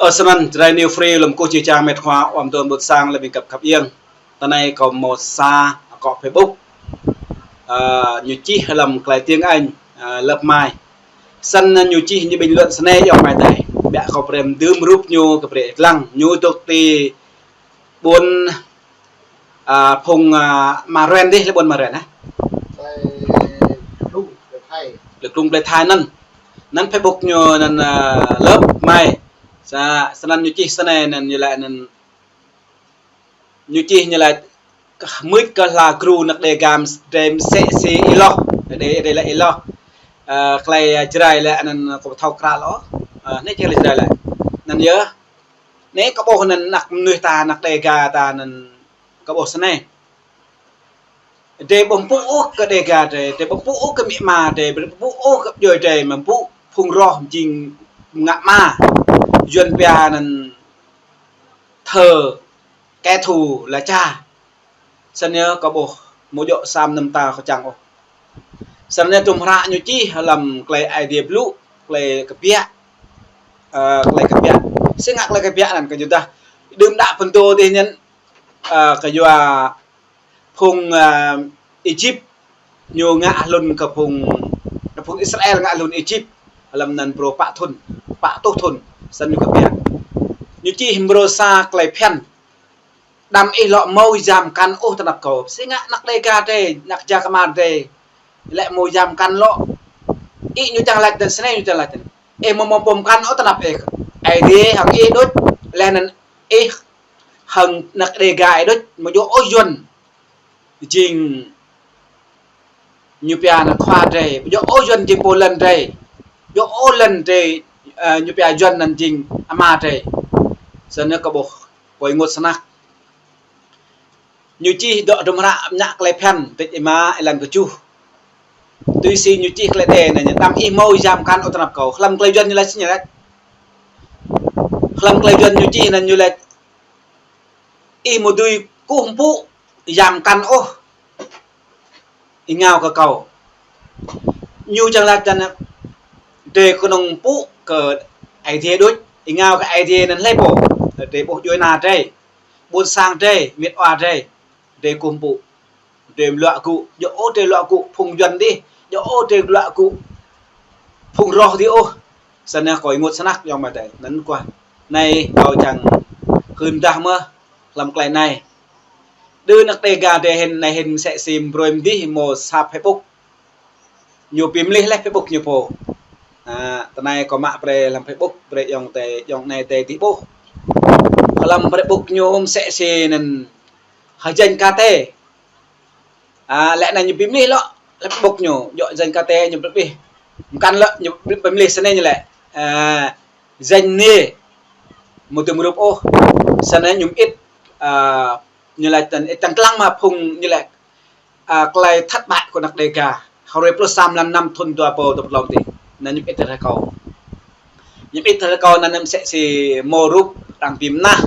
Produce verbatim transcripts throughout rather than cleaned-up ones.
Ơ, snăn, Jrai New Free, lŏm kơ jih jang met wa, ơ, amai adơi ƀôn sang, lŏm ƀing găp khăp iêng. Tơ anai kâo mâo sa akŏ Facebook. Ơ, ñu čih lăm klei tiếng Anh, ơ, Love Mai. Snăn ñu čih ñu bình luận snei yơh amai adơi. Biă kâo brei mdưm rup ñu kơ brei lăng. Ñu dôk ti ƀuôn, ơ, phung, ơ, Maren dih, lĕ ƀuôn Maren, hă? Lĕ klung plei Thai anăn. Anăn Facebook ñu anăn, ơ, Love Mai. Sa-, snăn ñu čih snei anăn ñu laĭ anăn ñu čih ñu laĭ kơ-, mưč kơ hla gru năk Đêga drei msĕ si ih loh. Đê, đê laĭ ih loh. Ơ, klei, ơ, Jrai laĭ anăn kâo ƀu thâo krăl ôh. Ơ, anei čih klei Jrai laĭ. Anăn yơh. Anei kâo ƀuh anăn anak mnuih ta, anak Đêga ta anăn kâo ƀuh snei. Drei ƀu mpŭ ôh kơ Đêga drei, drei ƀu mpŭ ôh kơ amĭ ama drei, drei ƀu mpŭ ôh kơ djuai drei, mơ̆ mpŭ phung roh jing ngă ama. Yuăn pia anăn thờ kẻ thù là cha. Snăn yơh kâo ƀuh, mơ̆ djŏ sa mnăm ta kâo čang ôh. Snăn yơh tum hră ñu čih lăm klei Aê Diê blŭ, klei kbiă, ơ, klei kbiă. Si ngă klei kbiă anăn kơ yua dah đưm đă phŭn dô dih anăn, ơ, kơ yua phung, ơ, Êjip ñu ngă hlŭn kơ phung, phung Israel ngă hlŭn Êjip, lăm anăn brô pă thŭn, pă tuh thŭn, snăn ñu kbiă. Ñu čih mrô sa klei phiăn. Đăm ih lŏ mâo yam mkăn ôh ti anăp kâo. Si ngă anak Đêga drei, anak čar kmar drei. Lĕ mâo yam mkăn lŏ. Ih ñu čang laĭ anăn snei ñu čang laĭ anăn. Ih mâo mâo pô mkăn ôh ti anăp ih. Aê Diê hăng ih đôč. Leh anăn ih hăng anak Đêga ih đôč. Mơ̆ djŏ ôh Yuăn jing ñu pia anăn khua drei, djŏ ôh Yuăn jing pô lăn drei, djŏ ôh lăn drei, ơ, ñu pia Yuăn anăn jing ama drei. Snăn kâo ƀuh, kâo ênguôt snăk. Ñu čih dŏ tum hră mñă klei phiăn, dêč êma êlan kjuh. Tui si ñu čih klei Đê anăn, đăm ih mâo yam mkăn ôh ti anăp kâo. Hlăm klei Yuăn ñu laĭ snei laĭ. Hlăm klei Yuăn ñu čih anăn ñu laĭ, ih mơ̆ dưi kơkuh mpŭ yam mkăn ôh êngao kơ kâo. Ñu čang laĭ anăn drei kơnơ̆ng mpŭ kơ Aê Diê đôč, êngao kơ Aê Diê anăn hlei pô. Drei ƀuh djuai ana drei, ƀuôn sang drei, mĭt wa drei, drei kơkuh mpŭ. Drei luă gŭ, djŏ ôh drei luă gŭ phung Yuăn dih, djŏ ôh drei luă gŭ phung roh dih ôh. Snăn kâo ênguôt snăk yơh amai adơi. Anăn kâo, anei kâo čang hưn dah mơ̆ hlăm klei anei. Đơ anak Đêga drei hĭn, anei hĭn msĕ si brơi mdih mâo sa Facebook. Ñu bi mlih leh Facebook ñu pô. Ơ, tơ anei kâo mă brơi hlăm Facebook, brơi ayŏng adơi, ayŏng anei adơi dih ƀuh. Hlăm Facebook ñu msĕ si anăn hơjăn kơtê. Ơ, leh anăn ñu bi mlih lŏ, leh Facebook ñu, djŏ hơjăn kơtê ñu bi mlih. Mkăn lŏ ñu bi mlih snei ñu laĭ. Ơ, hơjăn anei. Mơ̆ tŭ mơrup ôh. Snăn ñu mơĭt, ơ, ñu laĭ anăn, ơ, čang lăng mă phung ñu laĭ, ơ, klei thất bại kơ anak Đêga. Hruê pluh sa mlan năm thŭn dua êbâo dua pluh tlâo dih. Anăn ñu mơĭt hruê kâo. Ñu mơĭt hruê kâo anăn msĕ si mâo rup arăng bi mnah.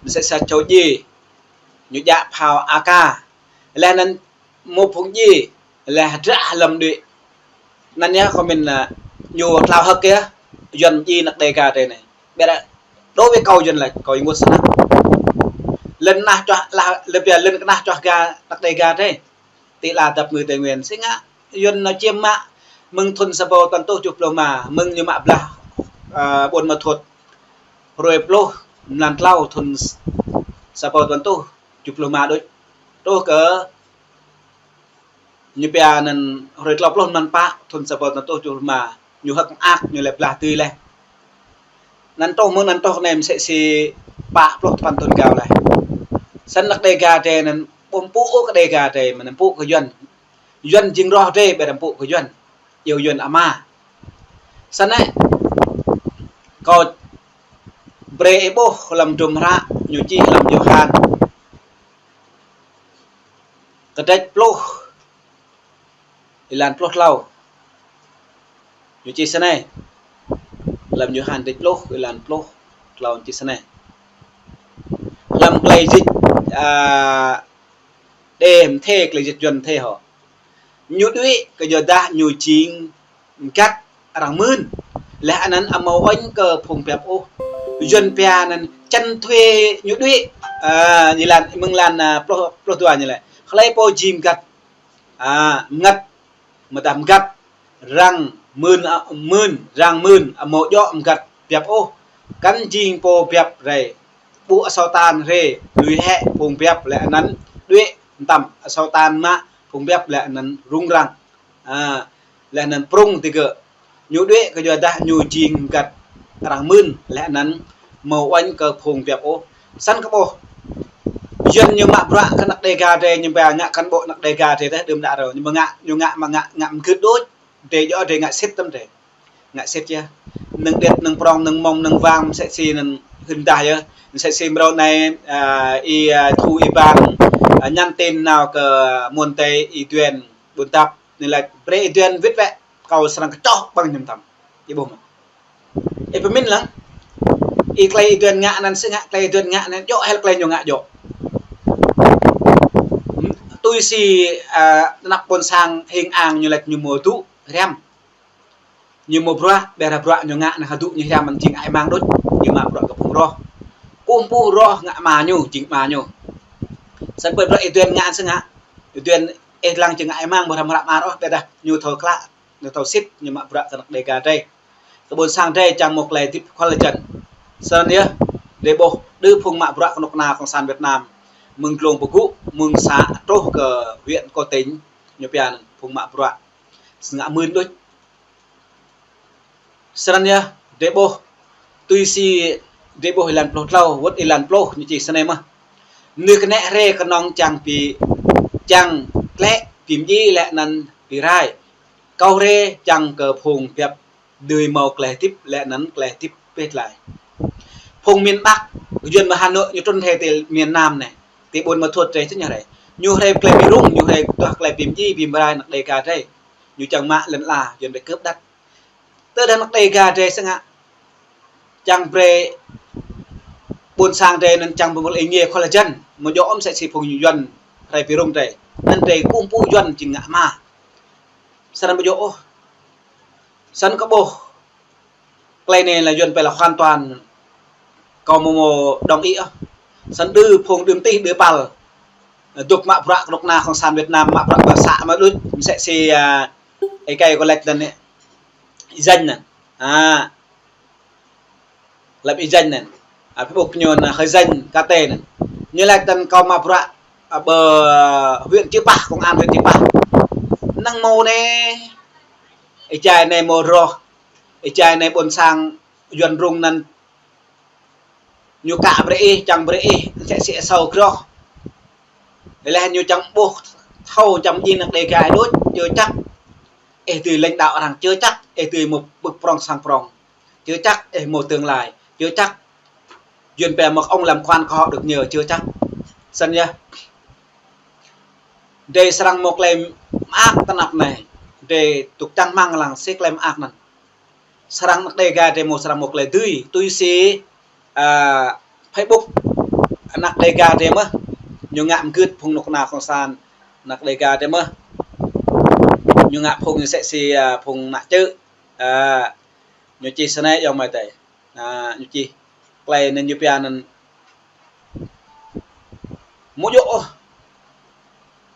Msĕ sa čô djiê. Ñu djă phao A K. Leh anăn mâo phung djiê, leh hdră hlăm đuĕ. Anăn yơh kâo mĭn, ơ, ñu tlao hơ̆k yơh, Yuăn djiê anak Đêga drei anei. Ƀiădah đối với kâo Yuăn lač, kâo ênguôt snăk. Lăn kơnah čuah, lah, lĕ pia lăn kơnah čuah ga anak Đêga drei. Ti ala dăp ngư Tây Nguyên, si ngă Yuăn nao čiêm mă, mơ̆ng thŭn sa êbâo tăn tuh kjuh pluh êma, mơ̆ng ñu mă blah, ơ, ƀuôn Ma Thuột. Hruê pluh mlan tlâo thŭn s-, sa êbâo tăn tuh kjuh pluh êma đôč. Truh kơ ñu pia anăn hruê tlâo pluh mlan pă thŭn sa êbâo tăn tuh kjuh pluh êma, ñu hơ̆k mơak, ñu lĕ blah dưi leh. Anăn truh mơ̆ng anăn truh anei msĕ si pă pluh tơpăn thŭn êgao leh. Snăn anak Đêga drei anăn ƀu mpŭ ôh kơ Đêga drei, mơ̆n mpŭ kơ Yuăn. Yuăn jing roh drei, ƀiădah mpŭ kơ Yuăn. Iâu Yuăn ama. Snăn, kâo brơi ih ƀuh hlăm tum hră ñu čih hlăm Yôhan. Kdrêč pluh, êlan pluh tlâo. Ñu čih snei. Hlăm Yôhan kdrêč pluh, êlan pluh tlâo čih snei. Hlăm klei dịch, ơ, Đê mthê, klei dịch Yuăn mthê hŏ. Ñu đuĕ kơ yua dah ñu jing mgăt arăng mưn. Leh anăn amâo uêñ kơ phung biăp ôh. Yuan pia anŭn chăn thuê ñu đuaĭ. A, ñu lăng, mơ̆ng lăng, a, pluh, pluh dua ñu lăng. Hlơi pô jing mơgăt. A, mơgăt, mơdah mơgăt, răng mơ̆n, a, mơ̆n, răng mơ̆n, amâo djŏ mơgăt biăp ôh. Kăn jing pô biăp rai. Ƀu asâo tan rai, lui hĕ phung biăp lĕ anŭn, đuaĭ mơtam, asâo tan mă phung biăp lĕ anŭn rŭng răng. A, lĕ anŭn prŭng tơgơ̆. Ñu đuaĭ kơ yua dah ñu jing mơgăt arăng mơ̆n, lĕ anŭn mâo uănh kơ phung biăp ôh. Săn kơ ƀuh. Yuan ñu mă bruă kơ anăk Đêga drei, ñu ba ngă cán bộ anăk Đêga drei dah đưm đă rơ. Ñu mă ngă, ñu ngă mă ngă, ngă mơgưt đôč. Drei djŏ drei ngă sĭt tăm drei. Ngă sĭt yơh. Năng điêt, năng prŏng, năng mông, năng wang, msĕ si năng hưn dah yơh. Msĕ si mrâo anai, a, ih, a, thu ih ƀang, a, nhắn tin nao kơ mơ̆n tơi Y Duên Ƀuôn Dap. Ñu laĭ brơi Y Duên wĭt wĕ, kâo srăng kơčŏh ƀơ̆ng ñu mơtam. Ih ƀuh mơ̆. Ih pơmĭn lăng. Ih tơlơi Y Duên ngă anŭn sĭt ngă, tơlơi Y Duên ngă anŭn djŏ, hĕl tơlơi ñu ngă djŏ. Tui si, a, tơnap ƀôn sang hing ang ñu laĭ ñu mơ̆ dŭ hriăm. Ñu mơ̆ bruă, ƀiădah bruă ñu ngă anŭn hơdŭ ñu hriăm anŭn jing ai mang đôč, ñu mă bruă kơ phung roh. Kơkuh pơpŭ roh ngă ama ñu, jing ama ñu. Săn pơ bruă Y Duên ngă sĭt ngă. Y Duên ih lăng jing ai mang ƀu hrăm hră ama roh, ƀiădah ñu thâo klă, ñu thâo sĭt, ñu mă bruă kơ anăk Đêga drei. Kơ ƀôn sang drei čang mâo tơlơi hơdip khua lĕ jăn. Săn yơh, drei ƀuh, đơ phung mă bruă kơ knŭk kna cộng sản Việt Nam. Mơ̆ng glông pơgŭ, mơ̆ng xã truh kơ huyện Cô Tĩnh, ñu pia anŭn phung mă bruă. Sĭt ngă mơ̆n đôč. Srăn yơh, drei ƀuh, tui si drei ƀuh êlan pluh klâo, wơ̆t êlan pluh, ñu čih snei mơh. Mơnuih kơnĕ rai kơnơ̆ng čang bi, čang klĕ, bi mdjiê lĕ anŭn bi rai. Kâo rai čang kơ phung biăp dưi mâo tơlơi hơdip lĕ anŭn tơlơi hơdip pĕt lai. Phung miền Bắc, Yuan mơ̆ Hà Nội ñu trŭn rai tơ miền Nam anai. Tơ ƀuôn Ma Thuột rai tơ ñu rai. Ñu rai tơlơi bi rŭng, ñu rai tuah tơlơi bi mdjiê, bi mrai anăk Đêga rai. Ñu čang mă lŏn ala, Yuan rai cướp đất. Tơdah anăk Đêga drei sĭt ngă. Čang brơi ƀôn sang drei anŭn čang pơmơ̆l ih ngiê khua lĕ jăn. Mơ̆ djŏ ôh msĕ si phung Yuan rai bi rŭng drei. Anŭn drei kơkuh pơpŭ Yuan jing ngă ama. Săn ƀu djŏ ôh. Săn kơ ƀuh. Tơlơi anai lĕ Yuan pia lĕ hoàn toàn. Kâo mơ̆ mâo đồng ý ôh. Săn đơ phung đưm tih đơ păl. Dŏ mă bruă kơ knŭk kna cộng sản Việt Nam mă bruă kơ xã mă đôč. Msĕ si, a, ih kơi kâo laĭ lăng anai. Y Danh anŭn. A. Lăp Y Danh anŭn. A, Facebook ñu anŭn hơi danh kate anŭn. Ñu laĭ tăn kâo mă bruă, a, ƀơ huyện Chư Păh, công an huyện Chư Păh. Năng mâo anai. Ih jai anai mâo roh. Ih jai anai ƀôn sang Yuan rŭng anŭn. Ñu kă brơi ih, čang brơi ih, msĕ si asâo groh. Lĕ ñu čang ƀuh thâo čang jing anăk Đêga đôč, chưa chắc. Ih dưi lãnh đạo arăng, chưa chắc. Ih dưi mâo pơ̆k prŏng sang prŏng. Chưa chắc, ih mâo tương lai. Chưa chắc. Yuan pia một ông làm quan có được nhờ, chưa chắc. Săn yơh. Drei srăng mâo tơlơi mơak tơnap anai. Drei dŏ čang rơmang lăng si tơlơi mơak anŭn. Srăng anăk Đêga drei mâo srăng mâo tơlơi dưi. Tui si, a, Facebook anăk Đêga drei mơh. Ñu ngă mơgưt phung knŭk kna cộng sản anăk Đêga drei mơh. Ñu ngă phung msĕ si, a, phung mă čư̆. A, ñu čih snei yơh mơ̆ tơi. A, ñu čih. Tơlơi anŭn ñu pia anŭn mơ̆ djŏ ôh.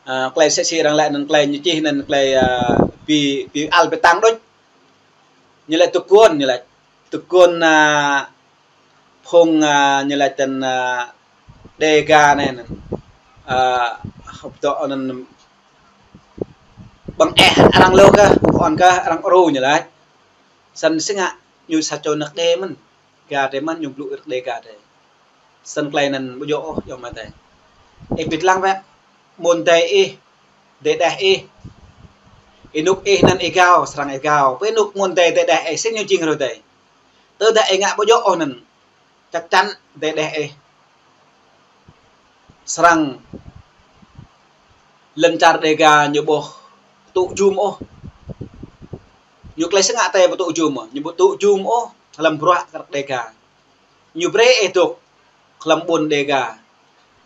A, tơlơi msĕ si arăng laĭ anŭn tơlơi ñu čih anŭn tơlơi, a, bi, bi ăl bi tăng đôč. Ñu laĭ tơguan, ñu laĭ tơguan, a, phung, a, ñu laĭ tăn, a, Đêga anai anŭn. A, hơp dŏ anŭn ƀơ̆ng eh arăng lu kơ, ôn kơ arăng ru ñu laĭ. Săn sĭt ngă ñu sa čô anăk Đê mơ̆n. Ga drei mơ̆n ñu blŭ anăk Đêga drei. Săn tơlơi anŭn ƀu djŏ ôh, djŏ mơ̆ tơi. Ih ƀĭt lăng wĕ, mơ̆n tơi ih, tơdeh ih. Ih nuk ih anŭn ih gao, srăng ih gao. Pơ ih nuk mơ̆n tơi tơdeh ih, sĭt ñu jing rơ tơi. Tơdah ih ngă ƀu djŏ ôh anŭn. Chắc chắn tơdeh ih. Srăng lŏn čar Đêga ñu ƀu tŭ jum ôh. Ñu tơlơi sĭt ngă tơi ƀu tŭ jum ôh. Ñu ƀu tŭ jum ôh. Hlăm bruă kơ anăk Đêga. Ñu brơi ih dŏ hlăm ƀuôn Đêga.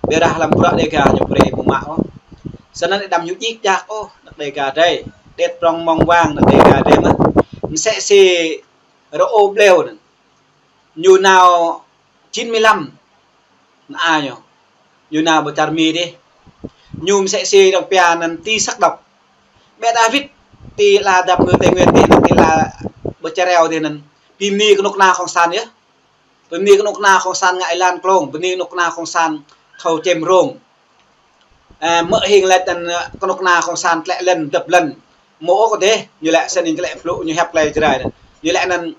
Ƀiădah hlăm bruă Đêga ñu brơi ih ƀu mă ôh. Săn anŭn ih đăm ñu djik djak ôh, anăk Đêga drei. Điêt prŏng mông wang anăk Đêga drei mơ̆n. Msĕ si rơô ƀleo anŭn. Ñu nao chín mươi lăm. Anai ñu. Ñu nao ƀơi čar Mi dih. Ñu msĕ si dong pia anŭn ti sắc tộc. Ƀĕ David ti la dap ngơ Tây Nguyên dih anŭn ti la ƀơi čar Reo dih anŭn. Pi mni kơnuk kơna Khong San yơh. Pi mni kơnuk kơna Khong San ngă êlan klông. Pi mni kơnuk kơna Khong San thâo čem rông. Ơ, mơ̆ hing lĕ anŭn, ơ, kơnuk kơna Khong San tlĕ lŏn, dăp lŏn. Mơ̆ ôh kơ dih, ñu lĕ sĭt ñu tlĕ blŭ, ñu hiăp tơlơi Jrai anŭn. Ñu lĕ anŭn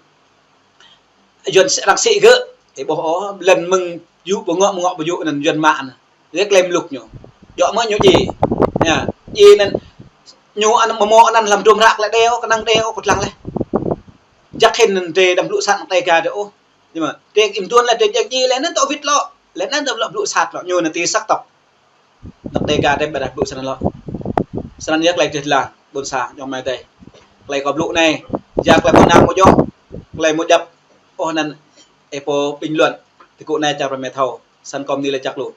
Yuan s-, arăng sĭ gơ̆, ih ƀuh ôh, lŏn mơ̆ng yŭ ƀu ngŏ, mơ̆ ngŏ ƀu yŭ anŭn Yuan mă anŭn. Djơ̆ klem lŭk ñu. Djơ̆ mơ̆ ñu djai. Yă, djai anŭn, ñu anŭn mơmŏ anŭn lăm drum hră lĕ đeo, kơnăng đeo, kơtlang lĕ. Jăk hĭn anŭn drei đăm blŭ sat mơ̆ng tơlơi ga drei ôh. Nhưng mà, drei im tuan lĕ drei jăk djai lĕ anŭn tŏ wĭt lŏ. Lĕ anŭn tŏ blŭ sat lŏ, ñu anŭn ti sắc tộc. Anŭn tơlơi ga drei ƀu đah blŭ snăn lŏ. Snăn yơh tơlơi drei tơlang, ƀôn sang, ayŏng amai adơi. Tơlơi kâo blŭ anai, yua tơlơi mơ̆ng anăp mơ̆ djŏ, tơlơi mơ̆ djŏp, ôh anŭn, ih pô bình luận, tơgŭ anai čar pơmĕ thâo, snăn kâo bơni laĭ čăk lu.